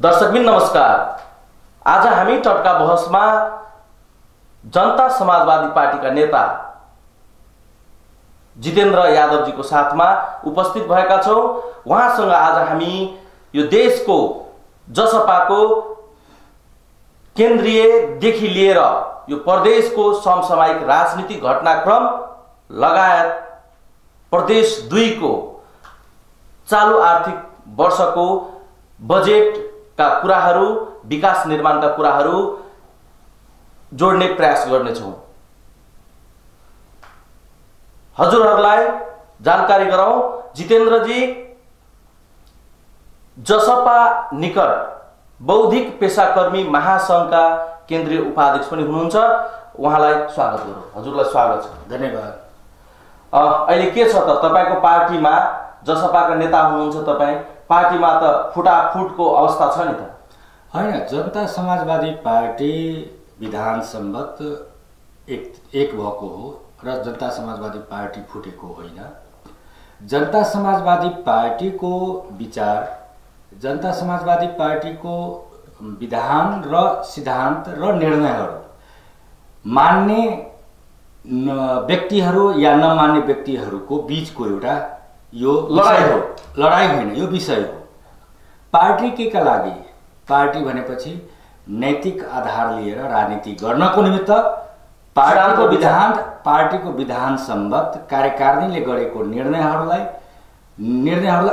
दर्शकबिन नमस्कार। आज हामी टटका बहसमा जनता समाजवादी पार्टीका नेता जितेन्द्र यादवजीको साथमा उपस्थित भएका छौं। उहाँसँग आज हामी यो देशको जसपाको केन्द्रीयदेखि लिएर यो प्रदेशको समसामयिक राजनीतिक घटनाक्रम लगायत प्रदेश 2 को चालू आर्थिक वर्षको बजेटका कुराहरू, विकास निर्माणका कुराहरू जोड्ने प्रयास गर्नेछौं। हजुरहरूलाई जानकारी गराउँ, जितेन्द्रजी जसपा निकट बौद्धिक पेशाकर्मी महासंघका केन्द्रीय उपाध्यक्ष पनि हुनुहुन्छ। उहाँलाई स्वागत गरौँ। हजुरलाई स्वागत छ। धन्यवाद। अहिले के छ त तपाईको पार्टीमा जसपाका नेता हुनुहुन्छ, तपाई पार्टीमा त फुटाफुटको अवस्था छ नि त? हैन, जनता समाजवादी पार्टी विधान सम्मत एक भएको हो र जनता समाजवादी पार्टी फुटेको होइन। जनता समाजवादी पार्टीको विचार, जनता समाजवादी पार्टीको विधान र सिद्धान्त र निर्णयहरू मान्ने व्यक्तिहरू या नमान्ने व्यक्तिहरूको बीचको एउटा यो लडाई होइन, यो विषय हो। पार्टी केका लागि? पार्टी भनेपछि नैतिक आधार लिएर राजनीति गर्नको निमित्त पार्टीको विधान सम्बद्ध कार्यकारिणीले गरेको निर्णयहरूलाई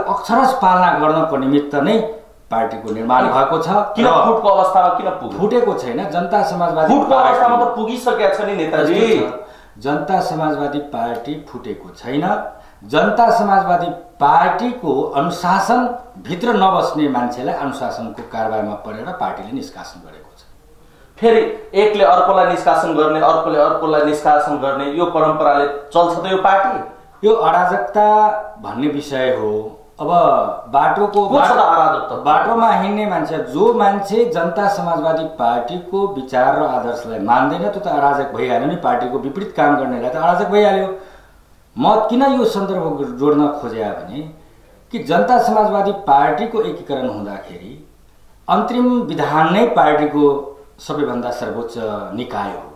अक्षरश पालना गर्नको निमित्त नै पार्टीको निर्माण भएको छ। किन फुटको अवस्थामा किन पुग्यो? फुटेको छैन। जनता समाजवादी फुटको अवस्थामा त पुगिसकेको छ नि नेताजी। जनता समाजवादी पार्टी फुटेको छैन। जनता समाजवादी पार्टीको अनुशासन भित्र नबस्ने मान्छेलाई अनुशासनको कारबाहीमा परेर पार्टीले निष्कासन गरेको छ। फेरि एकले अर्कोलाई निष्कासन गर्ने, अर्कोले अर्कोलाई निष्कासन गर्ने यो परम्पराले चल्छ त यो पार्टी? यो अराजकता भन्ने विषय हो। अब बाटोमा हिँड्ने मान्छे, जो मान्छे जनता समाजवादी पार्टीको विचार र आदर्शलाई मान्दैन त्यो त अराजक भइहाल्यो नि। पार्टीको विपरीत काम गर्नेलाई त अराजक भइहाल्यो। म किन यो सन्दर्भ जोड्न खोजे भने कि जनता समाजवादी पार्टीको एकीकरण हुँदाखेरि अन्तरिम विधान नै पार्टीको सबैभन्दा सर्वोच्च निकाय हो।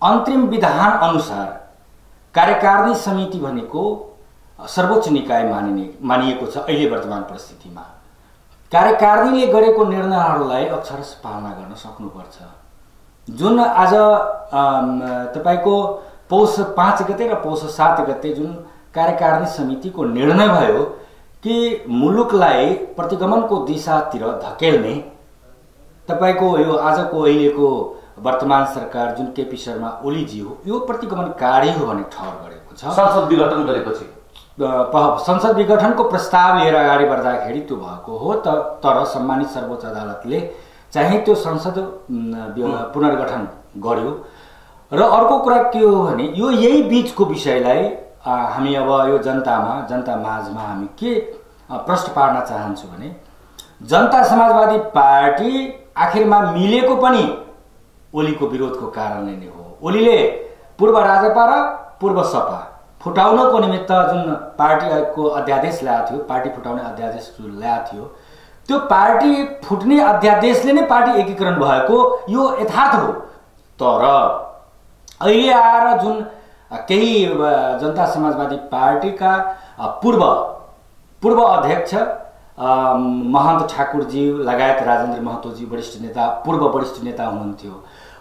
अन्तरिम विधान अनुसार कार्यकारिणी समिति भनेको सर्वोच्च निकाय मानिएको छ। अहिले वर्तमान परिस्थितिमा कार्यकारिणीले गरेको निर्णयहरूलाई अक्षरश पालना गर्न सक्नुपर्छ। जुन आज तपाईको पौष 5 गते र पौष 7 गते जुन कार्यकारिणी समितिको निर्णय भयो कि मुलुकलाई प्रतिगमनको दिशातिर धकेल्ने, तपाईको यो आजको अहिलेको वर्तमान सरकार जुन केपी शर्मा ओलीजी हो, यो प्रतिगमनकारी हो भन्ने ठहर गरेको छ। संसद विघटन गरेपछि संसद विघटनको प्रस्ताव लिएर अगाडि बढ्दाखेरि त्यो भएको हो। तर सम्मानित सर्वोच्च अदालतले चाहिँ त्यो संसद पुनर्गठन गर्यो। र अर्को कुरा के हो भने यो यही बीचको विषयलाई हामी अब यो जनता माझमा हामी के प्रश्न पार्न चाहन्छु भने जनता समाजवादी पार्टी आखिरमा मिलेको पनि ओलीको विरोधको कारणले नै हो। ओलीले पूर्व राजपा र पूर्व सपा फुटाउनको निमित्त जुन पार्टीको अध्यादेश ल्याएको थियो, पार्टी फुटाउने अध्यादेश जुन ल्याएको थियो, त्यो पार्टी फुट्ने अध्यादेशले नै पार्टी एकीकरण भएको यो यथार्थ हो। तर अहिले आएर जुन केही जनता समाजवादी पार्टीका पूर्व अध्यक्ष महन्त ठाकुरजी लगायत राजेन्द्र महतोजी पूर्व वरिष्ठ नेता हुनुहुन्थ्यो,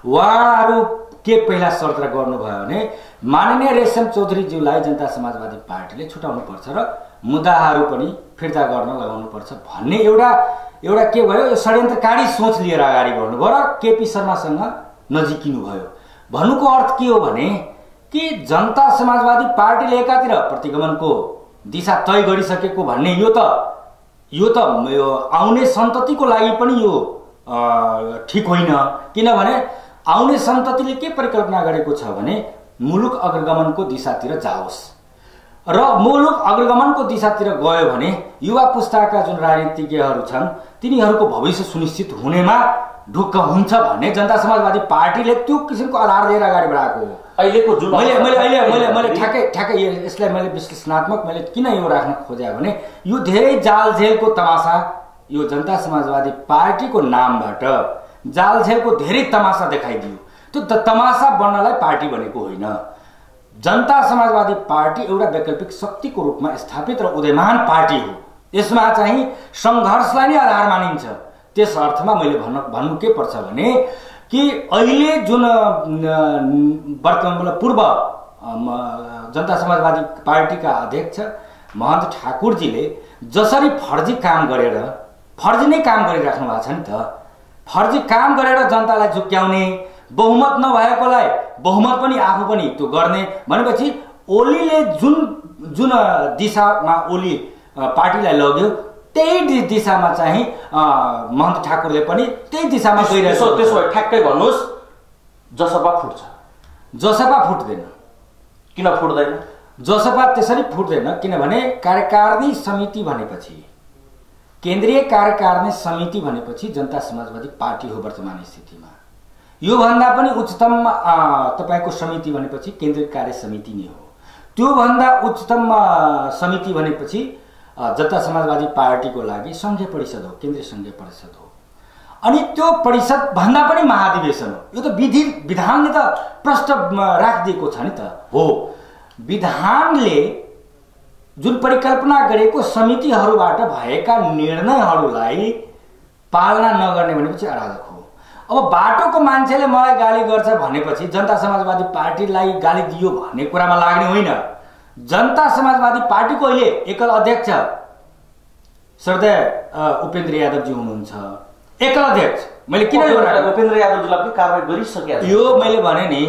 उहाँहरू के पहिला शर्त गर्नुभयो भने माननीय रेशम चौधरीज्यूलाई जनता समाजवादी पार्टीले छुटाउनु पर्छ र मुद्दाहरू पनि फिर्ता गर्न लगाउनु पर्छ भन्ने एउटा के भयो, यो षड्यन्त्रकारी सोच लिएर अगाडि बढ्नुभयो र केपी शर्मासँग नजिकिनु भयो। भन्नुको अर्थ के हो भने कि जनता समाजवादी पार्टीले एकातिर प्रतिगमनको दिशा तय गरिसकेको भन्ने यो त आउने सन्ततिको लागि पनि यो ठीक होइन। किनभने आउने सन्ततिले के परिकल्पना गरेको छ भने मुलुक अग्रगमनको दिशातिर जाओस् र मुलुक अग्रगमनको दिशातिर गयो भने युवा पुस्ताका जुन राजनीतिज्ञहरू छन् तिनीहरूको भविष्य सुनिश्चित हुनेमा ढुक्क हुन्छ भन्ने जनता समाजवादी पार्टीले त्यो किसिमको आधार लिएर अगाडि बढाएको हो। अहिलेको जुन मैले ठ्याक्कै यसलाई मैले विश्लेषणात्मक मैले किन यो राख्न खोजे भने यो धेरै जाल झेलको तमासा यो जनता समाजवादी पार्टीको नामबाट जालझेलको धेरै तमासा देखाइदियो। त्यो तमासा बन्नलाई पार्टी बनेको होइन। जनता समाजवादी पार्टी एउटा वैकल्पिक शक्तिको रूपमा स्थापित र उदयमान पार्टी हो। यसमा चाहिँ सङ्घर्षलाई नै आधार मानिन्छ। त्यस अर्थमा मैले भन्नु के पर्छ भने कि अहिले जुन वर्तमान पूर्व जनता समाजवादी पार्टीका अध्यक्ष महन्त ठाकुरजीले जसरी फर्जी काम गरेर फर्जी नै काम गरिराख्नु भएको छ नि त। फर्जी काम गरेर जनतालाई झुक्क्याउने, बहुमत नभएकोलाई बहुमत पनि आफू पनि त्यो गर्ने भनेपछि ओलीले जुन जुन दिशामा ओली पार्टीलाई लग्यो त्यही दिशामा चाहिँ महन्त ठाकुरले पनि त्यही दिशामा गइरहेको छ। त्यसो भए ठ्याक्कै भन्नुहोस्, जसपा फुट्छ? जसपा फुट्दैन। किन फुट्दैन? जसपा त्यसरी फुट्दैन किनभने कार्यकारिणी समिति भनेपछि, केन्द्रीय कार्यकारिणी समिति भनेपछि जनता समाजवादी पार्टी हो वर्तमान स्थितिमा। यो भन्दा पनि उच्चतम तपाईको समिति भनेपछि केन्द्रीय कार्य समिति नै हो। त्यो भन्दा उच्चतम समिति भनेपछि जनता समाजवादी पार्टीको लागि संघीय परिषद हो, केन्द्रीय संघीय परिषद हो। अनि त्यो परिषद भन्दा पनि महाधिवेशन हो। यो त विधानले त प्रश्न राखिदिएको छ नि त। हो, विधानले जुन परिकल्पना गरेको समितिहरूबाट भएका निर्णयहरूलाई पालना नगर्ने भनेपछि अराजक हो। अब बाटोको मान्छेले मलाई गाली गर्छ भनेपछि जनता समाजवादी पार्टीलाई गाली दियो भन्ने कुरामा लाग्ने होइन। जनता समाजवादी पार्टीको अहिले एकल अध्यक्ष श्रद्धेय उपेन्द्र यादवजी हुनुहुन्छ। एकल अध्यक्ष। मैले किन उपेन्द्र यादवजीलाई पनि कारबाही गरिसकेको छु। यो मैले भने नि,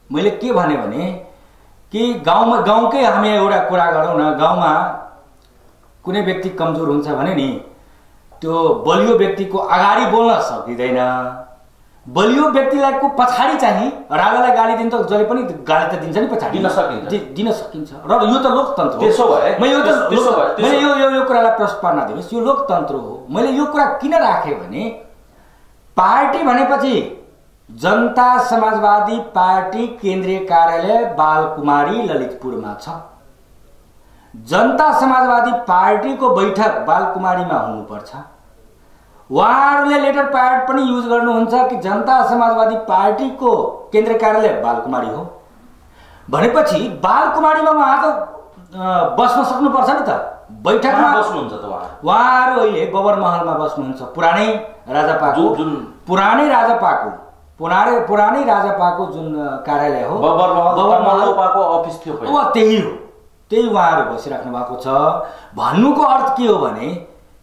मैले के भने कि गाउँकै हामी एउटा कुरा गरौँ न। गाउँमा कुनै व्यक्ति कमजोर हुन्छ भने नि त्यो बलियो व्यक्तिको अगाडि बोल्न सकिँदैन। बलियो व्यक्तिलाई को पछाडि चाहिँ राजालाई गाली दिन्छ, जसले पनि गाली त दिन्छ नि, पछाडि दिन सकिन्छ। र यो त लोकतन्त्र हो। त्यसो भए मैले यो कुरालाई प्रश्न पार्न दिनुहोस्। यो लोकतन्त्र हो। मैले यो कुरा किन राखेँ भने पार्टी भनेपछि जनता समाजवादी पार्टी केन्द्रीय कार्यालय बालकुमारी ललितपुरमा छ। जनता समाजवादी पार्टीको बैठक बालकुमारीमा हुनुपर्छ। उहाँहरूले लेटर प्याड पनि युज गर्नुहुन्छ कि जनता समाजवादी पार्टीको केन्द्रीय कार्यालय बालकुमारी हो भनेपछि बालकुमारीमा उहाँ त बस्न सक्नुपर्छ नि त। बैठकमा बस्नुहुन्छ त उहाँहरू अहिले बबर महलमा बस्नुहुन्छ। पुरानै राजापाको जुन कार्यालय हो, बबर महलको अफिस थियो पहिला, त्यही हो। त्यही उहाँहरू बसिराख्नु भएको छ। भन्नुको अर्थ के हो भने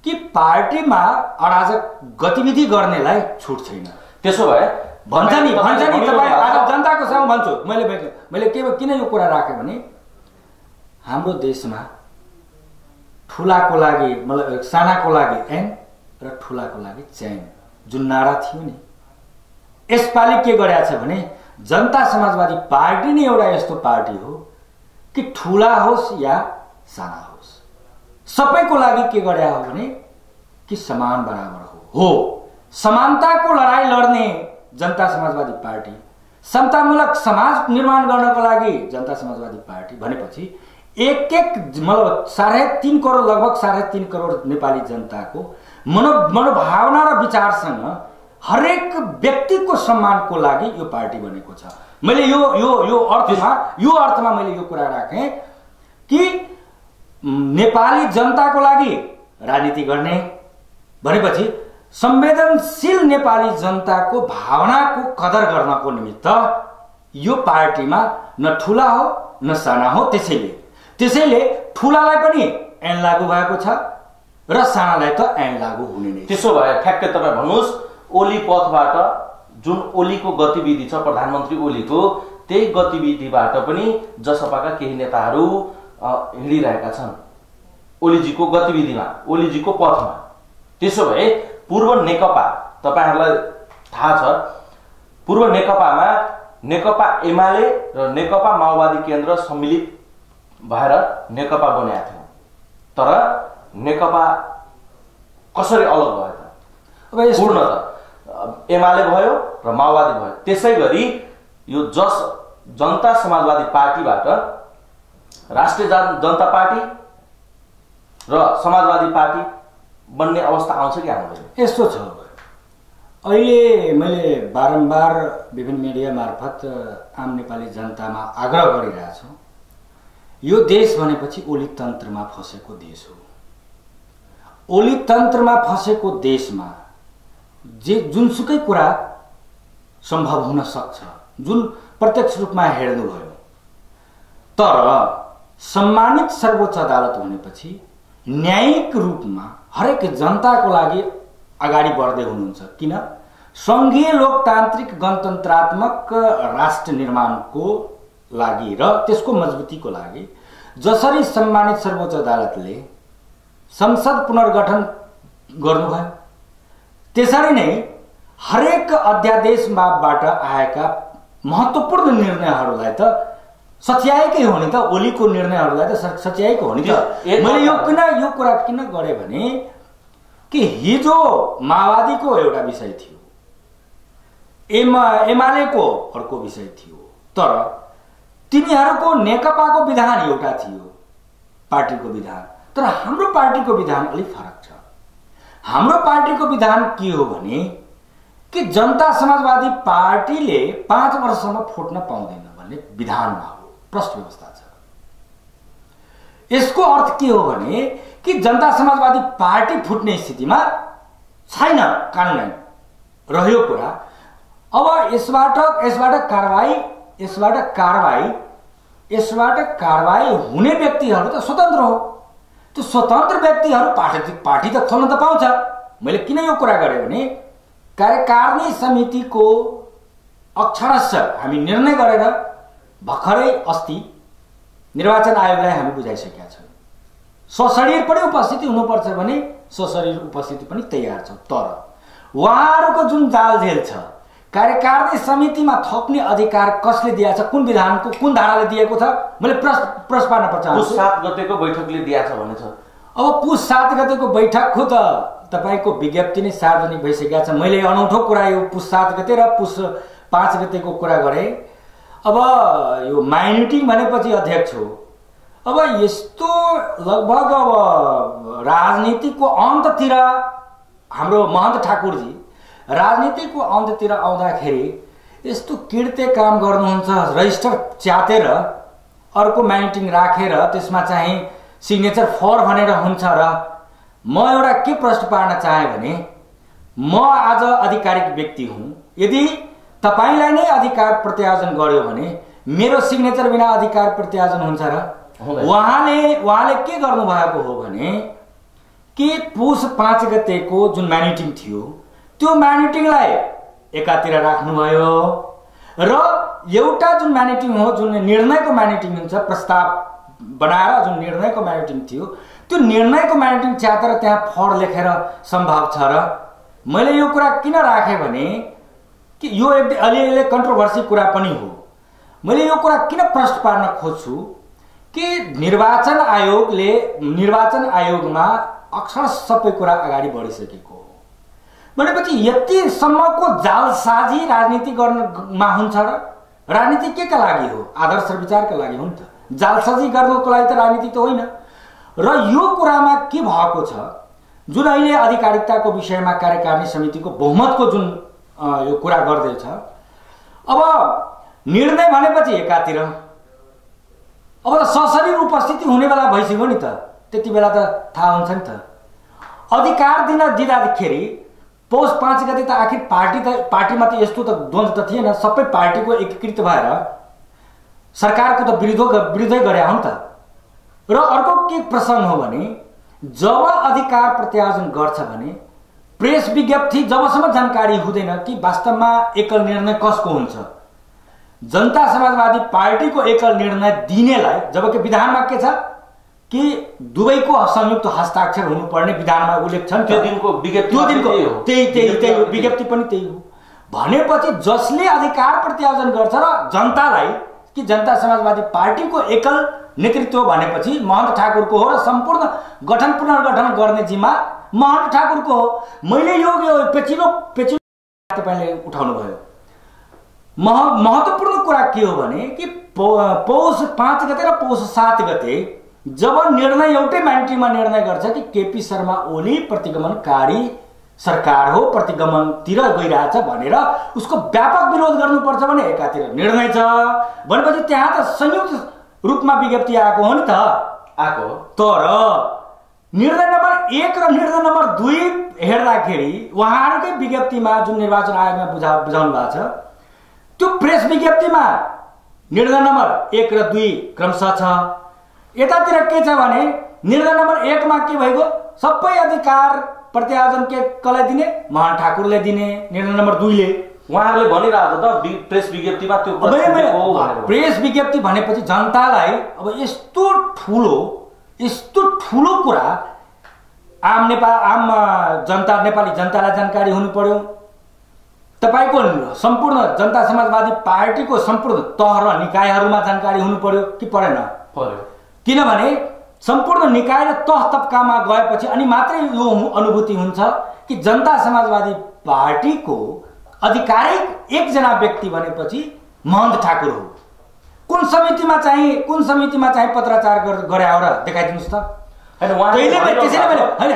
कि पार्टीमा अराजक गतिविधि गर्नेलाई छुट छैन। त्यसो भए भन्छ नि तपाईँ आज जनताको सामु भन्छु। मैले किन यो कुरा राखेँ भने हाम्रो देशमा ठुलाको लागि मतलब सानाको लागि ऐन र ठुलाको लागि चैन जुन नारा थियो नि, यसपालि के गरेको छ भने जनता समाजवादी पार्टी नै एउटा यस्तो पार्टी हो कि ठुला होस् या साना होस् सबैको लागि के गरे हो भने कि समान बराबर हो। समानताको लडाई लड्ने जनता समाजवादी पार्टी, समतामूलक समाज निर्माण गर्नको लागि जनता समाजवादी पार्टी भनेपछि एक मतलब 3.5 करोड लगभग 3.5 करोड नेपाली जनताको मनोभावना र विचारसँग हरेक व्यक्तिको सम्मानको लागि यो पार्टी बनेको छ। मैले यो अर्थमा मैले यो कुरा राखेँ कि नेपाली जनताको लागि राजनीति गर्ने भनेपछि संवेदनशील नेपाली जनताको भावनाको कदर गर्नको निमित्त यो पार्टीमा न ठुला हो न साना हो। त्यसैले ठुलालाई पनि ऐन लागू भएको छ र सानालाई त ऐन लागू हुने नै। त्यसो भए ठ्याक्कै तपाईँ भन्नुहोस्, ओली पथबाट जुन ओलीको गतिविधि छ प्रधानमन्त्री ओलीको, त्यही गतिविधिबाट पनि जसपाका केही नेताहरू हिँडिरहेका छन् ओलीजीको गतिविधिमा, ओलीजीको पथमा। त्यसो भए पूर्व नेकपा, तपाईहरुलाई थाहा छ, पूर्व नेकपामा नेकपा एमाले र नेकपा माओवादी केन्द्र सम्मिलित भएर नेकपा बनेको थियो। तर नेकपा कसरी अलग भयो त? अब पूर्णतः एमाले भयो र माओवादी भयो। त्यसैगरी यो जनता समाजवादी पार्टीबाट राष्ट्रिय जनता पार्टी र समाजवादी पार्टी बन्ने अवस्था आउँछ कि आउँदैन? यस्तो छ, अहिले मैले बारम्बार विभिन्न मिडिया मार्फत आम नेपाली जनतामा आग्रह गरिरहेको छु, यो देश भनेपछि ओली तन्त्रमा फसेको देश हो। ओली तन्त्रमा फसेको देशमा जुनसुकै कुरा सम्भव हुन सक्छ, जुन प्रत्यक्ष रूपमा हेर्नुभयो। तर सम्मानित सर्वोच्च अदालत भनेपछि न्यायिक रूपमा हरेक जनताको लागि अगाडि बढ्दै हुनुहुन्छ। किन? संघीय लोकतान्त्रिक गणतन्त्रात्मक राष्ट्र निर्माणको लागि र त्यसको मजबुतीको लागि जसरी सम्मानित सर्वोच्च अदालतले संसद पुनर्गठन गर्नुभयो, त्यसरी नै हरेक अध्यादेशबाट आएका महत्त्वपूर्ण निर्णयहरूलाई त सच्याएकै हो नि त। ओलीको निर्णयहरूलाई त सच्याएको हो नि त। मैले यो कुरा किन गरेँ भने कि हिजो माओवादीको एउटा विषय थियो, एमालेको अर्को विषय थियो, तर तिनीहरूको नेकपाको विधान एउटा थियो, पार्टीको विधान। तर हाम्रो पार्टीको विधान अलिक फरक छ। हाम्रो पार्टीको विधान के हो भने कि जनता समाजवादी पार्टीले 5 वर्षसम्म फुट्न पाउँदैन भन्ने विधानमा हो, प्रश्न व्यवस्था छ। यसको अर्थ के हो भने कि जनता समाजवादी पार्टी फुट्ने स्थितिमा छैन, कानुन रह्यो कुरा। अब यसबाट कारवाही हुने व्यक्तिहरू त स्वतन्त्र हो। त्यो स्वतन्त्र व्यक्तिहरू पार्टी त खोल्न त पाउँछ। मैले किन यो कुरा गरेँ भने कार्यकारिणी समितिको अक्षरशः हामी निर्णय गरेर भर्खरै अस्ति निर्वाचन आयोगलाई हामी बुझाइसकेका छौँ। सशरीर पनि उपस्थिति हुनुपर्छ भने सशरीर उपस्थिति पनि तयार छ। तर उहाँहरूको जुन जालझेल छ, कार्यकारिणी समितिमा थप्ने अधिकार कसले दिएको छ, कुन विधानको कुन धाराले दिएको छ, मैले प्रश्न पार्न पर्छ। पुस 7 गतेको बैठकले दिएको छ भने छ। अब पुस 7 गतेको बैठक खो त तपाईको विज्ञप्ति नै सार्वजनिक भइसकेको छ। मैले अनौठो कुरा यो पुस 7 गते र पुस 5 गतेको कुरा गरेँ। अब यो माइनोरिटी भनेपछि अध्यक्ष हो। अब यस्तो लगभग अब राजनीतिको अन्ततिर हाम्रो महन्त ठाकुरजी राजनीतिको अन्ततिर आउँदाखेरि यस्तो किर्ते काम गर्नुहुन्छ, रजिस्टर च्यातेर अर्को माइटिङ राखेर त्यसमा चाहिँ सिग्नेचर फर भनेर हुन्छ। र म एउटा के प्रश्न पार्न चाहे भने म आज आधिकारिक व्यक्ति हुँ, यदि तपाईलाई नै अधिकार प्रत्यायोजन गर्यो भने मेरो सिग्नेचर बिना अधिकार प्रत्यायोजन हुन्छ र? उहाँले के गर्नु भएको हो भने कि पुस 5 गतेको जुन म्यानिटिङ थियो त्यो म्यानिटिङलाई एकातिर राख्नुभयो र एउटा जुन म्यानिटिङ हो, जुन निर्णयको म्यानिटिङ हुन्छ, प्रस्ताव बनाएर जुन निर्णयको म्यानिटिङ थियो त्यो निर्णयको म्यानिटिङ च्यातेर त्यहाँ फर लेखेर सम्भव छ र? मैले यो कुरा किन राखेँ भने कि यो एक अलिअलि कन्ट्रोभर्सी कुरा पनि हो। मैले यो कुरा किन प्रश्न पार्न खोज्छु कि निर्वाचन आयोगमा अक्षर सबै कुरा अगाडि बढिसकेको हो भनेपछि यतिसम्मको जालसाजी राजनीति गर्नमा हुन्छ र? राजनीति के का लागि हो? आदर्श विचारका लागि हो नि त। जालसाजी गर्नको लागि त राजनीति त होइन। र यो कुरामा के भएको छ, जुन अहिले आधिकारिकताको विषयमा कार्यकारिणी समितिको बहुमतको जुन यो कुरा गर्दैछ, अब निर्णय भनेपछि एकातिर अब त सशरीर उपस्थिति हुने बेला भइसक्यो नि त। त्यति बेला त थाहा हुन्छ नि त। अधिकार दिँदाखेरि पौष 5 गते त आखिर पार्टीमा त यस्तो त द्वन्द्व त थिएन, सबै पार्टीको एकीकृत भएर सरकारको त विरोधै गरे हो नि त। र अर्को के प्रसङ्ग हो भने जब अधिकार प्रत्यायोजन गर्छ भने प्रेस विज्ञप्ति जबसम्म जानकारी हुँदैन कि वास्तवमा एकल निर्णय कसको हुन्छ, जनता समाजवादी पार्टीको एकल निर्णय दिनेलाई, जबकि विधानमा के छ कि दुवैको संयुक्त हस्ताक्षर हुनुपर्ने विधानमा उल्लेख छ। त्यो दिनको विज्ञप्ति त्यही विज्ञप्ति पनि त्यही हो भनेपछि जसले अधिकार प्रत्यायोजन गर्छ र जनतालाई कि जनता समाजवादी पार्टीको एकल नेतृत्व भनेपछि महन्त ठाकुरको हो र सम्पूर्ण गठन पुनर्गठन गर्ने जिम्मा महन्त ठाकुरको हो। मैले यो पेचिलो तपाईले उठाउनु भयो। महत्त्वपूर्ण कुरा के हो भने कि पौष 5 गते र पौष 7 गते जब निर्णय एउटै मान्छेमा निर्णय गर्छ कि केपी शर्मा ओली प्रतिगमनकारी सरकार हो, प्रतिगमनतिर गइरहेछ भनेर उसको व्यापक विरोध गर्नुपर्छ भने एकातिर निर्णय छ भनेपछि त्यहाँ त संयुक्त रूपमा विज्ञप्ति आएको हो नि त आएको। तर निर्णय नम्बर 1 र निर्णय नम्बर 2 हेर्दाखेरि उहाँहरूकै विज्ञप्तिमा जुन निर्वाचन आयोगमा बुझाउनु भएको छ त्यो प्रेस विज्ञप्तिमा निर्णय नम्बर 1 र 2 क्रमशः छ। यतातिर के छ भने निर्णय नम्बर 1 मा के भएको सबै अधिकार प्रत्यायोजन के कसलाई दिने, महन ठाकुरले दिने। निर्णय नम्बर 2 ले उहाँहरूले भनिरहेको त प्रेस विज्ञप्तिमा त्यो प्रेस विज्ञप्ति भनेपछि जनतालाई अब यस्तो ठुलो कुरा आम जनता नेपाली जनतालाई जानकारी हुनु पर्यो। तपाईको सम्पूर्ण जनता समाजवादी पार्टीको सम्पूर्ण तह र निकायहरूमा जानकारी हुनु पर्यो कि परेन? पर्यो। किनभने सम्पूर्ण निकाय र तह तबकामा गएपछि अनि मात्रै यो अनुभूति हुन्छ कि जनता समाजवादी पार्टीको आधिकारिक एकजना व्यक्ति भनेपछि महन्त ठाकुर हो। कुन समितिमा चाहिँ पत्राचार गरे हो र देखाइदिनुस् त।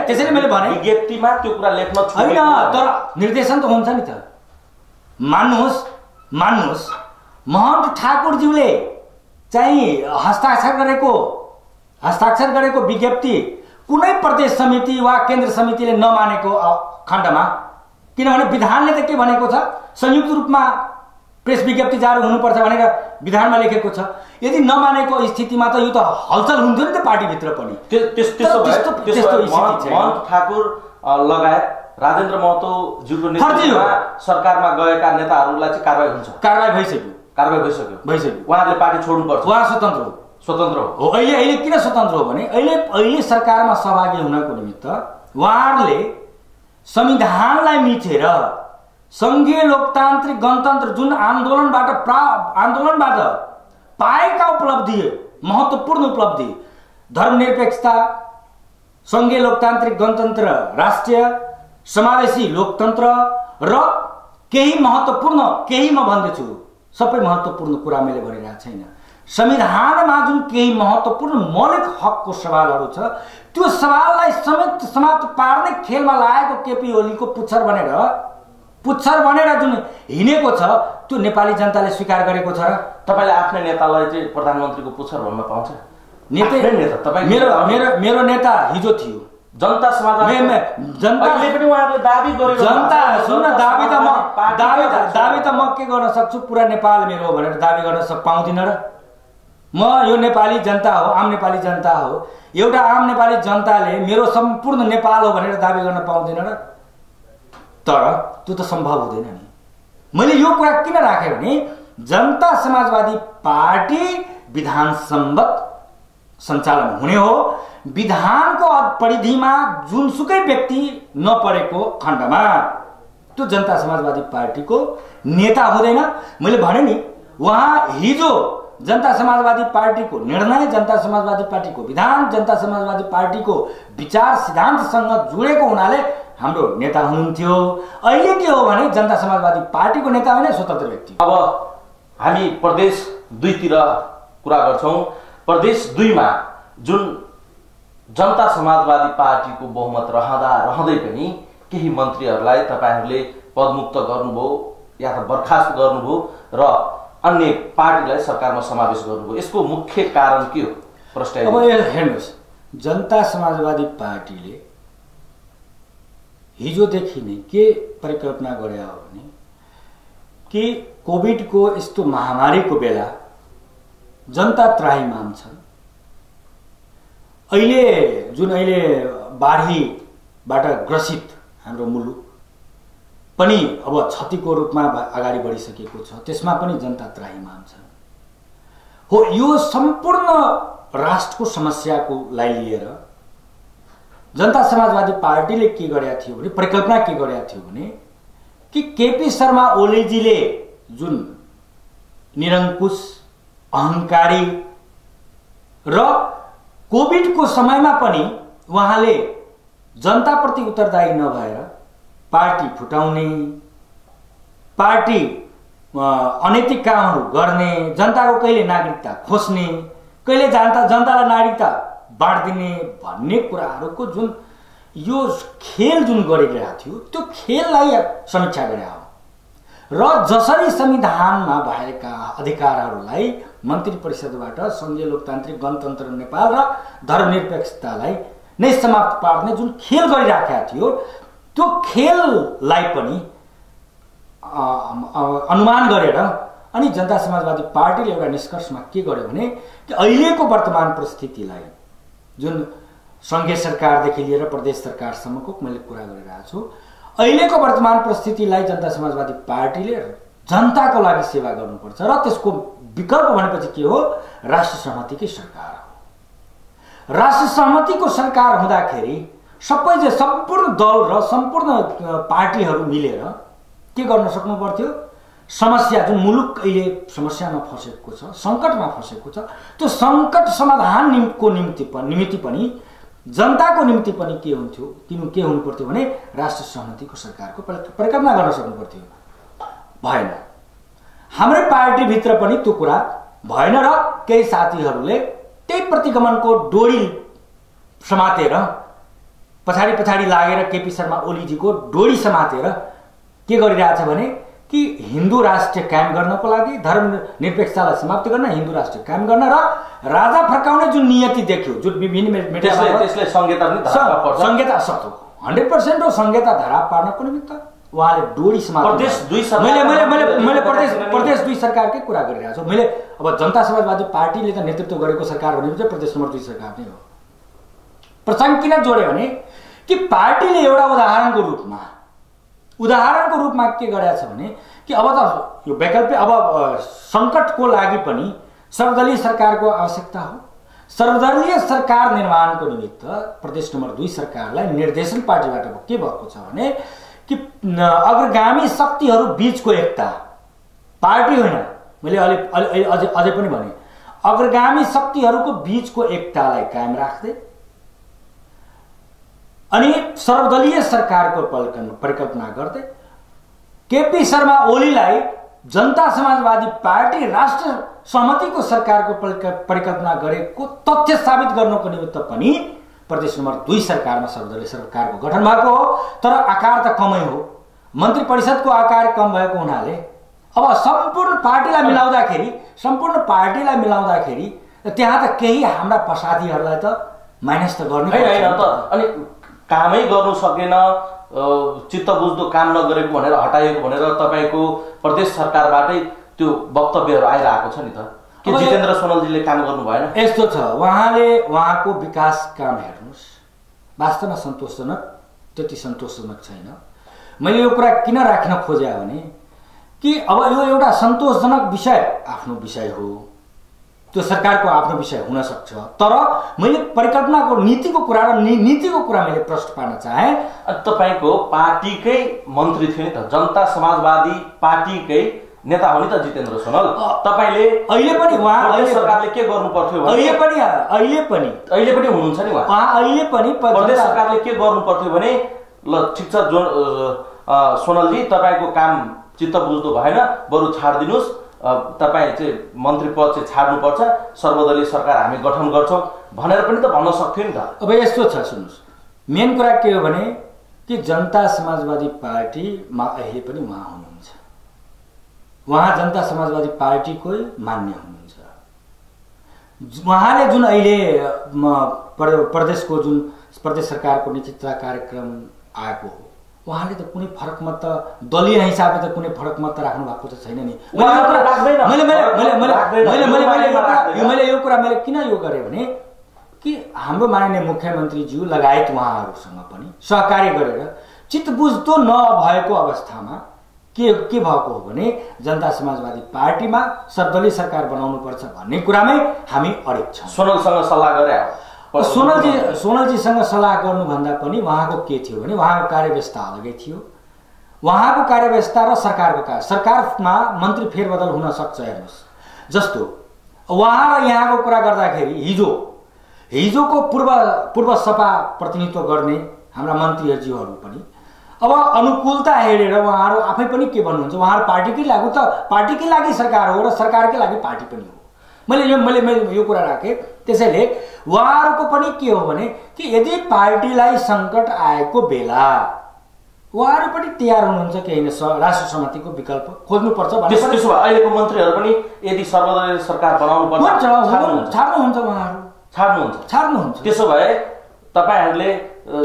त्यसैले मैले भने विज्ञप्तिमा त्यो कुरा लेख्न छैन, तर निर्देशन त हुन्छ नि त। मान्नुहोस् महन्त ठाकुरज्यूले चाहिँ हस्ताक्षर गरेको विज्ञप्ति कुनै प्रदेश समिति वा केन्द्र समितिले नमानेको खण्डमा, किनभने विधानले त के भनेको छ संयुक्त रूपमा प्रेस विज्ञप्ति जारी हुनुपर्छ भनेर विधानमा लेखेको छ। यदि नमानेको स्थितिमा त यो त हलचल हुन्थ्यो नि त पार्टीभित्र पनि। महन्त ठाकुर लगायत राजेन्द्र महतो ज्यूको नेतृत्वमा सरकारमा गएका नेताहरूलाई चाहिँ कारबाही भइसक्यो। उहाँहरूले पार्टी छोड्नुपर्छ। उहाँ स्वतन्त्र हो। अहिले किन स्वतन्त्र हो भने अहिले सरकारमा सहभागी हुनको निमित्त उहाँहरूले संविधानलाई मिचेर संघीय लोकतान्त्रिक गणतन्त्र जुन आन्दोलनबाट पाएका उपलब्धि, महत्त्वपूर्ण उपलब्धि, धर्मनिरपेक्षता, संघीय लोकतान्त्रिक गणतन्त्र, राष्ट्रिय समावेशी लोकतन्त्र र केही म भन्दैछु सबै महत्त्वपूर्ण कुरा मैले भनिरहेको छैन। संविधानमा जुन केही महत्त्वपूर्ण मौलिक हकको सवालहरू छ त्यो सवाललाई समेत समाप्त पार्ने खेलमा लागेको केपी ओलीको पुच्छर बनेर जुन हिँडेको छ त्यो नेपाली जनताले स्वीकार गरेको छ। र तपाईले आफ्नै नेतालाई चाहिँ प्रधानमन्त्रीको पुच्छर भन्न पाउँछ? मेरो नेता हिजो थियो जनता समाजले पनि उहाँहरूले दाबी गरेको जनता सुन्न दाबी त म के गर्न सक्छु पुरा नेपाल मेरो हो भनेर दाबी गर्न पाउँदिन र म यो नेपाली जनता हो, आम नेपाली जनता हो। एउटा आम नेपाली जनताले मेरो सम्पूर्ण नेपाल हो भनेर दाबी गर्न पाउँदैन र? तर त्यो त सम्भव हुँदैन नि। मैले यो कुरा किन राखेँ भने जनता समाजवादी पार्टी विधान सम्बद्ध सञ्चालन हुने हो। विधानको परिधिमा जुनसुकै व्यक्ति नपरेको खण्डमा त्यो जनता समाजवादी पार्टीको नेता हुँदैन। मैले भने नि उहाँ हिजो जनता समाजवादी पार्टीको निर्णय, जनता समाजवादी पार्टीको विधान, जनता समाजवादी पार्टीको विचार सिद्धान्तसँग जोडेको हुनाले हाम्रो नेता हुनुहुन्थ्यो। अहिले के हो भने जनता समाजवादी पार्टीको नेता होइन, स्वतन्त्र व्यक्ति। अब हामी प्रदेश 2 तिर कुरा गर्छौं। प्रदेश 2 मा जुन जनता समाजवादी पार्टीको बहुमत रहँदै पनि केही मन्त्रीहरूलाई तपाईहरूले पदमुक्त गर्नुभयो या त बर्खास्त गर्नुभयो र अन्य पार्टीलाई सरकारमा समावेश गर्नुभयो। यसको मुख्य कारण के हो? प्रश्न अब हेर्नुहोस्, जनता समाजवादी पार्टीले हिजोदेखि नै के परिकल्पना गरे हो भने कि कोभिडको यस्तो महामारीको बेला जनता त्राहिमाम छन्। अहिले बाढीबाट ग्रसित हाम्रो मुलुक पनि अब क्षतिको रूपमा अगाडि बढिसकेको छ, त्यसमा पनि जनता त्राहिमाम छ हो। यो सम्पूर्ण राष्ट्रको समस्याको लिएर जनता समाजवादी पार्टीले के गरेका थियो भने परिकल्पना के गरेका थियो भने कि केपी शर्मा ओलीजीले जुन निरङ्कुश, अहंकारी र कोभिडको समयमा पनि उहाँले जनताप्रति उत्तरदायी नभएर पार्टी फुटाउने, पार्टी अनैतिक कामहरू गर्ने, जनताको कहिले नागरिकता खोज्ने, कहिले जनतालाई नागरिकता बाँडिदिने भन्ने कुराहरूको जुन यो खेल जुन गरिरहेको थियो त्यो खेललाई समीक्षा गरे हो र जसरी संविधानमा भएका अधिकारहरूलाई मन्त्री परिषदबाट संघीय लोकतान्त्रिक गणतन्त्र नेपाल र धर्मनिरपेक्षतालाई नै समाप्त पार्ने जुन खेल गरिराखेका थियो त्यो खेललाई पनि अनुमान गरेर अनि जनता समाजवादी पार्टीले एउटा निष्कर्षमा के गर्यो भने कि अहिलेको वर्तमान परिस्थितिलाई जुन संघीय सरकारदेखि लिएर प्रदेश सरकारसम्मको मैले कुरा गरिरहेको छु अहिलेको वर्तमान परिस्थितिलाई जनता समाजवादी पार्टीले जनताको लागि सेवा गर्नुपर्छ र त्यसको विकल्प भनेपछि के हो राष्ट्रिय सहमतिकै सरकार हो। राष्ट्रिय सहमतिको सरकार हुँदाखेरि सम्पूर्ण दल र सम्पूर्ण पार्टीहरू मिलेर के गर्न सक्नु पर्थ्यो समस्या जुन मुलुक अहिले समस्यामा फसेको छ सङ्कटमा फसेको छ त्यो सङ्कट समाधानको निमित्त पनि जनताको निम्ति पनि के हुन्थ्यो के हुनु पर्थ्यो भने राष्ट्रिय सहमतिको सरकारको परिकल्पना गर्न सक्नु पर्थ्यो। भएन हाम्रै पार्टीभित्र पनि त्यो कुरा भएन र केही साथीहरूले त्यही प्रतिगमनको डोरी समातेर पछाडि लागेर केपी शर्मा ओलीजीको डोरी समातेर के गरिरहेछ भने कि हिन्दू राष्ट्र कायम गर्नको लागि धर्मनिरपेक्षतालाई समाप्त गर्न हिन्दू राष्ट्र कायम गर्न र राजा फर्काउने जुन नियति देख्यो जुन विभिन्न त्यसले संहिता पनि धरा पर्छ संहिता 100% हो संहिता धरा पार्नको निमित्त उहाँले डोरी समाप्त मैले प्रदेश 2 सरकारकै कुरा गरिरहेको छु। मैले अब जनता समाजवादी पार्टीले त नेतृत्व गरेको सरकार भनेपछि प्रदेश नम्बर 2 सरकार नै हो। प्रसङ्ग किन जोड्यो भने कि पार्टीले एउटा उदाहरणको रूपमा के गरेछ भने कि अब त यो वैकल्पिक अब सङ्कटको लागि पनि सर्वदलीय सरकारको आवश्यकता हो। सर्वदलीय सरकार निर्माणको निमित्त प्रदेश नम्बर 2 सरकारलाई निर्देशन पार्टीबाट के भएको छ भने कि अग्रगामी शक्तिहरू बीचको एकता पार्टी होइन मैले अझै पनि भने अग्रगामी शक्तिहरूको बीचको एकतालाई कायम राख्दै अनि सर्वदलीय सरकारको परिकल्पना गर्दै केपी शर्मा ओलीलाई जनता समाजवादी पार्टी राष्ट्र सहमतिको सरकारको परिकल्पना गरेको तथ्य साबित गर्नको निमित्त पनि प्रदेश नम्बर 2 सरकारमा सर्वदलीय सरकारको गठन भएको हो। तर आकार त कमै हो, मन्त्री परिषदको आकार कम भएको हुनाले अब सम्पूर्ण पार्टीलाई मिलाउँदाखेरि त्यहाँ त केही हाम्रा प्रसादीहरूलाई त माइनस त गर्नु अनि कामै गर्नु सकेन चित्त बुझ्दो काम नगरेको भनेर हटाएको भनेर तपाईको प्रदेश सरकारबाटै त्यो वक्तव्यहरू आइरहेको छ नि त के जितेन्द्र सोनलजीले काम गर्नु भएन? यस्तो छ उहाँको विकास काम हेर्नुस् वास्तवमा सन्तोषजनक त्यति सन्तोषजनक छैन। मैले यो कुरा किन राख्न खोजे भने कि अब यो एउटा सन्तोषजनक विषय आफ्नो विषय हो, त्यो सरकारको आफ्नो विषय हुन सक्छ, तर मैले परिकल्पनाको नीतिको कुरा मैले प्रश्न पार्न चाहे। तपाईको पार्टीकै मन्त्री थियो नि त, जनता समाजवादी पार्टीकै नेता हो नि त जितेन्द्र सोनल। तपाईले अहिले पनि सरकारले के गर्नु पर्थ्यो अहिले पनि हुनुहुन्छ नि उहाँ अहिले पनि प्रदेश सरकारले के गर्नु पर्थ्यो भने ल ठिक छ सोनलजी तपाईको काम चित्त बुझ्दो भएन, बरु छाड्दिनुस्, तपाईँ चाहिँ मन्त्री पद चाहिँ छाड्नुपर्छ, सर्वदलीय सरकार हामी गठन गर्छौँ भनेर पनि त भन्न सक्थ्यो नि त। अब यस्तो छ सुन्नुहोस्, मेन कुरा के हो भने कि जनता समाजवादी पार्टीमा अहिले पनि उहाँ हुनुहुन्छ, उहाँ जनता समाजवादी पार्टीकै मान्य हुनुहुन्छ। उहाँले जुन अहिले प्रदेशको जुन प्रदेश सरकारको नेतृत्व कार्यक्रम आएको हो उहाँले त कुनै फरक मत दलीय हिसाबले त कुनै फरक मत राख्नु भएको त छैन नि। मैले यो कुरा किन यो गरेँ भने कि हाम्रो माननीय मुख्यमन्त्रीज्यू लगायत उहाँहरूसँग पनि सहकार्य गरेर चित्त बुझ्दो नभएको अवस्थामा के भएको हो भने जनता समाजवादी पार्टीमा सर्वदलीय सरकार बनाउनु पर्छ भन्ने कुरामै हामी अडिग छौँ। सोनलसँग सल्लाह गरे सोनलजीसँग सल्लाह गर्नुभन्दा पनि उहाँको के थियो भने उहाँको कार्यव्यवस्था अलगै थियो। उहाँको कार्यव्यवस्था र सरकारमा मन्त्री फेरबदल हुन सक्छ। हेर्नुहोस् जस्तो उहाँ र यहाँको कुरा गर्दाखेरि हिजोको पूर्व सपा प्रतिनिधित्व गर्ने हाम्रा मन्त्रीज्यूहरू पनि अब अनुकूलता हेरेर उहाँहरू आफै पनि के भन्नुहुन्छ, उहाँहरू पार्टीकै लागि सरकार हो र सरकारकै लागि पार्टी पनि हो। मैले यो कुरा राखेँ। त्यसैले उहाँहरूको पनि के हो भने कि यदि पार्टीलाई सङ्कट आएको बेला उहाँहरू पनि तयार हुनुहुन्छ कि होइन राष्ट्र समितिको विकल्प खोज्नुपर्छ भन्ने। त्यसो भए अहिलेको मन्त्रीहरू पनि यदि सर्वदलीय सरकार बनाउनु पर्छ छाड्नुहुन्छ उहाँहरू छाड्नुहुन्छ। त्यसो भए तपाईँहरूले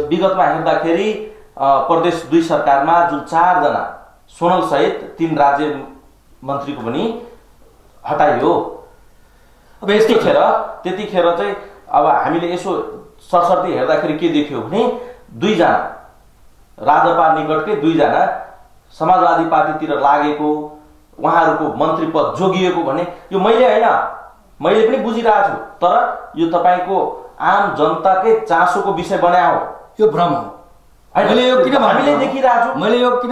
विगतमा हेर्दाखेरि प्रदेश 2 सरकारमा जुन 4 जना सोनल सहित 3 राज्य मन्त्रीको पनि हटाइयो। अब त्यतिखेर चाहिँ अब हामीले यसो सरसर्ती हेर्दाखेरि के देखियो भने 2 जना राजपा निकटकै 2 जना समाजवादी पार्टीतिर लागेको, उहाँहरूको मन्त्री पद जोगिएको भने यो मैले पनि बुझिरहेको छु, तर यो तपाईँको आम जनताकै चासोको विषय बनायो। यो भ्रम हो। हामीले यो किन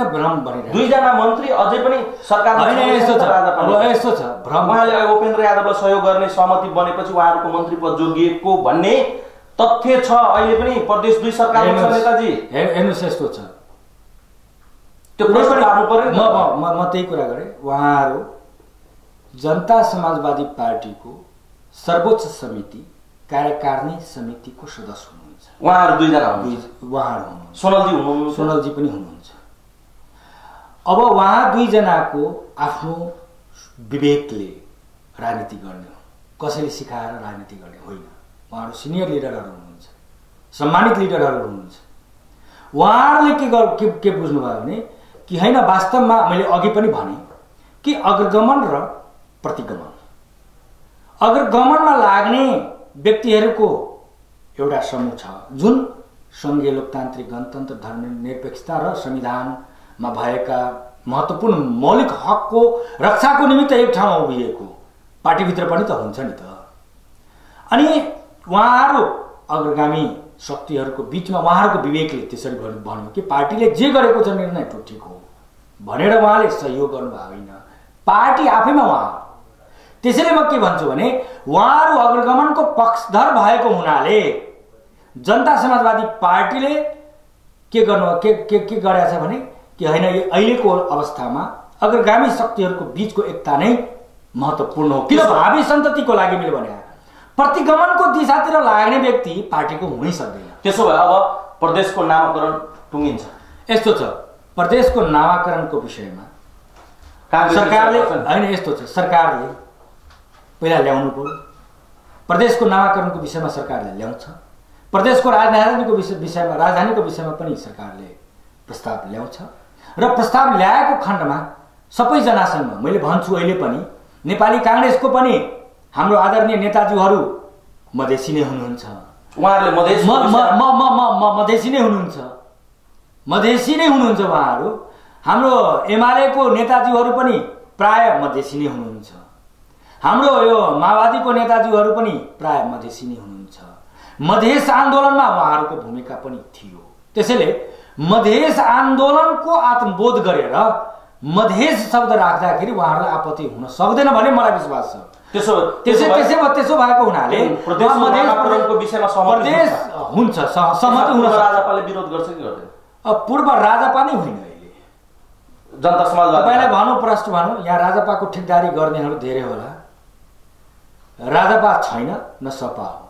भ्रम भनिरहेको 2 जना मन्त्री अझै पनि सरकारमा यस्तो छ भ्रम। उहाँले उपेन्द्र यादवलाई सहयोग गर्ने सहमति बनेपछि उहाँहरूको मन्त्री पद जोगिएको भन्ने तथ्य छ। अहिले पनि प्रदेश 2 सरकारमा छ नेताजी। हेर्नुहोस् यस्तो छ, त्यो प्रश्न लाग्नु पर्यो। म त्यही कुरा गरेँ। उहाँहरू जनता समाजवादी पार्टीको सर्वोच्च समिति कार्यकारिणी समितिको सदस्य हुनुहुन्छ। उहाँहरू 2 जना हुनुहुन्छ। सोनलजी पनि हुनुहुन्छ। अब उहाँ 2 जनाको आफ्नो विवेकले राजनीति गर्ने हो, कसैले सिकाएर राजनीति गर्ने होइन। उहाँहरू सिनियर लिडरहरू हुनुहुन्छ, सम्मानित लिडरहरू हुनुहुन्छ। उहाँहरूले के बुझ्नुभयो भने कि होइन, वास्तवमा मैले अघि पनि भने कि अग्रगमन र प्रतिगमन, अग्रगमनमा लाग्ने व्यक्तिहरूको एउटा समूह छ जुन सङ्घीय लोकतान्त्रिक गणतन्त्र धर्मनिरपेक्षता र संविधानमा भएका महत्त्वपूर्ण मौलिक हकको रक्षाको निमित्त एक ठाउँमा उभिएको पार्टीभित्र पनि त हुन्छ नि त। अनि उहाँहरू अग्रगामी शक्तिहरूको बिचमा उहाँहरूको विवेकले त्यसरी भन्नु कि पार्टीले जे गरेको छ निर्णय त्यो ठिक हो भनेर उहाँले सहयोग गर्नुभएको होइन, पार्टी आफैमा उहाँ। त्यसैले म के भन्छु भने उहाँहरू अग्रगमनको पक्षधर भएको हुनाले जनता समाजवादी पार्टीले के गरेछ भने कि होइन, यो अहिलेको अवस्थामा अग्रगामी शक्तिहरूको बिचको एकता नै महत्त्वपूर्ण हो। किन भावी सन्ततिको लागि मैले भने प्रतिगमनको दिशातिर लाग्ने व्यक्ति पार्टीको हुनै सक्दैन। त्यसो भए अब प्रदेशको नामाकरण टुङ्गिन्छ। यस्तो छ, प्रदेशको नामाकरणको विषयमा सरकारले होइन, यस्तो छ, सरकारले पहिला ल्याउनु पर्यो। प्रदेशको नामाकरणको विषयमा सरकारले ल्याउँछ। प्रदेशको राजधानीको विषयमा पनि सरकारले प्रस्ताव ल्याउँछ र प्रस्ताव ल्याएको खण्डमा सबैजनासँग मैले भन्छु, अहिले पनि नेपाली काङ्ग्रेसको पनि हाम्रो आदरणीय नेताजीहरू मधेसी नै हुनुहुन्छ। उहाँहरूले मधेसी नै हुनुहुन्छ उहाँहरू। हाम्रो एमालेको नेताजीहरू पनि प्राय मधेसी नै हुनुहुन्छ। हाम्रो यो माओवादीको नेताजीहरू पनि प्राय मधेसी नै हुनुहुन्छ। मधेस आन्दोलनमा उहाँहरूको भूमिका पनि थियो। त्यसैले मधेस आन्दोलनको आत्मबोध गरेर मधेस शब्द राख्दाखेरि उहाँहरूलाई आपत्ति हुन सक्दैन भन्ने मलाई विश्वास छ। त्यसो भएको हुनाले प्रदेश हुन्छ, सहमति हुन। राजापाले विरोध गर्छ कि गर्दैन? पूर्व राजापा नै होइन, अहिले जनता समाजवादी। तपाईँलाई भनौँ, प्रश्न भनौँ, यहाँ राजापाको ठेकदारी गर्नेहरू धेरै होला। राजापा छैन न सपा हो,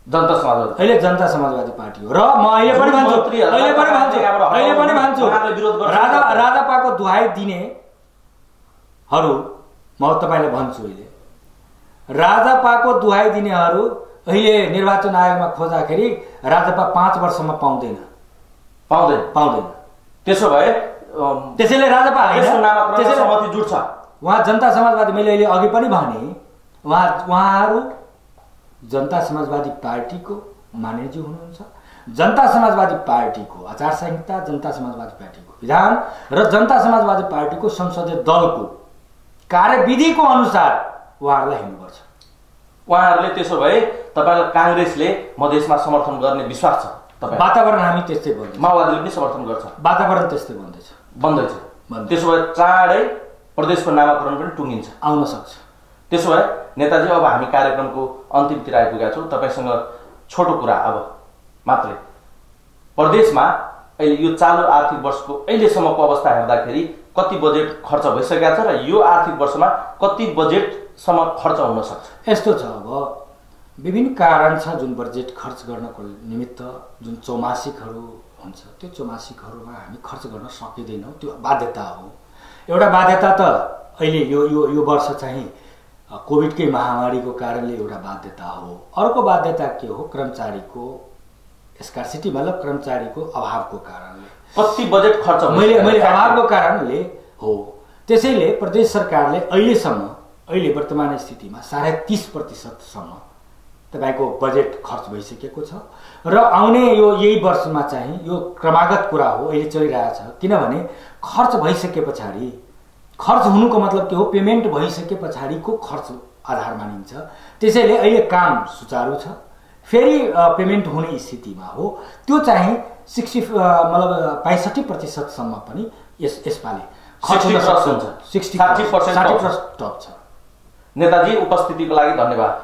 जनता समाजवादी अहिले जनता समाजवादी पार्टी हो। र म अहिले पनि भन्छु राजापाको दुहाई दिनेहरू, म तपाईँलाई भन्छु, अहिले राजापाको दुहाई दिनेहरू अहिले निर्वाचन आयोगमा खोज्दाखेरि राजापा 5 वर्षमा पाउँदैन। त्यसैले राजापा सहमति जुट्छ। उहाँ जनता समाजवादी, मैले अहिले अघि पनि भने उहाँहरू जनता समाजवादी पार्टीको मान्यजी हुनुहुन्छ। जनता समाजवादी पार्टीको आचार संहिता, जनता समाजवादी पार्टीको विधान र जनता समाजवादी पार्टीको संसदीय दलको कार्यविधिको अनुसार उहाँहरूलाई हिँड्नुपर्छ। उहाँहरूले त्यसो भए तपाईँलाई काङ्ग्रेसले मधेसमा समर्थन गर्ने विश्वास छ? वातावरण हामी त्यस्तै बन्दैछ। माओवादीले पनि समर्थन गर्छ, वातावरण त्यस्तै बन्दैछ। त्यसो भए चाँडै प्रदेशको नामाकरण पनि टुङ्गिन्छ, आउन सक्छ। त्यसो भए नेताजी, अब हामी कार्यक्रमको अन्तिमतिर आइपुगेका छौँ। तपाईँसँग छोटो कुरा अब मात्रै, प्रदेशमा अहिले यो चालु आर्थिक वर्षको अहिलेसम्मको अवस्था हेर्दाखेरि कति बजेट खर्च भइसकेको छ र यो आर्थिक वर्षमा कति बजेट सम्म खर्च हुन सक्छ? यस्तो छ, अब विभिन्न कारण छ जुन बजेट खर्च गर्नको निमित्त जुन चौमासिकहरू हुन्छ त्यो चौमासिकहरूमा हामी खर्च गर्न सकिँदैनौँ, त्यो बाध्यता हो। एउटा बाध्यता त अहिले यो वर्ष चाहिँ कोभिडकै महामारीको कारणले एउटा बाध्यता हो। अर्को बाध्यता के हो? कर्मचारीको स्कार्सिटी, मतलब कर्मचारीको अभावको कारणले। कति बजेट खर्च मैले अभावको कारणले हो। त्यसैले प्रदेश सरकारले अहिले वर्तमान स्थितिमा 30.5% तपाईको बजेट खर्च भइसकेको छ र आउने यही वर्षमा चाहिँ यो क्रमागत कुरा हो, अहिले चलिरहेछ। किनभने खर्च भइसके पछाडि, खर्च हुनुको मतलब के हो? पेमेन्ट भइसके पछाडिको खर्च आधार मानिन्छ। त्यसैले अहिले काम सुचारू छ, फेरि पेमेन्ट हुने स्थितिमा हो। त्यो चाहिँ 65% सम्म पनि यसपालि 60% टप छ। नेताजी उपस्थितिको लागि धन्यवाद।